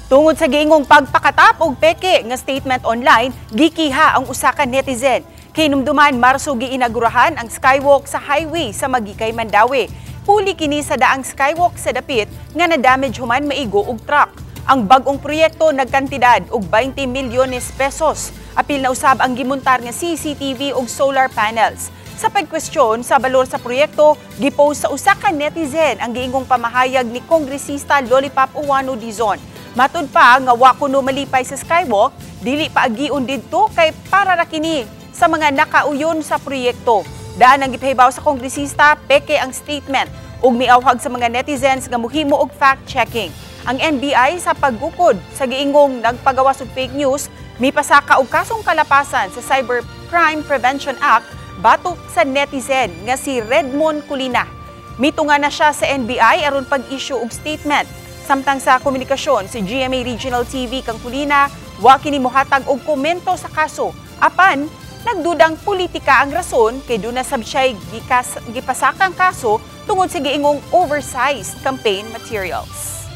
Tungod sa giingong pagpakatap og peke nga statement online, gikiha ang usa ka netizen. Kahinumduman, Marso giinagurahan ang skywalk sa highway sa Maguikay, Mandaue. Puli kini sa daang skywalk sa dapit nga na-damage human maigo og truck. Ang bag-ong proyekto nagkantidad og 20 milyones pesos. Apil na usab ang gimuntar nga CCTV ug solar panels. Sa pagkwestiyon sa balor sa proyekto, gipost sa usa ka netizen ang giingong pamahayag ni Kongresista Lollipop Ouano Dizon. Matud pa nga wa kuno malipay sa skywalk, dili pa agion didto kay para ra kini sa mga nakauyon sa proyekto. Daan ang gipahibaw sa kongresista, peke ang statement ug miawhag sa mga netizens nga muhimo og fact-checking. Ang NBI, sa paggukod sa giingong nagpagawas og fake news, mipasaka og kasong kalapasan sa Cyber Crime Prevention Act batok sa netizen nga si Redmond Culina. Mitunga na siya sa NBI aron pag-issue og statement. Samtang sa komunikasyon si GMA Regional TV kang Culina, wa kini mohatag og komento sa kaso. Apan nagdudang politika ang rason kay duna sab siya'y gipasakang kaso tungod sa giingong oversized campaign materials.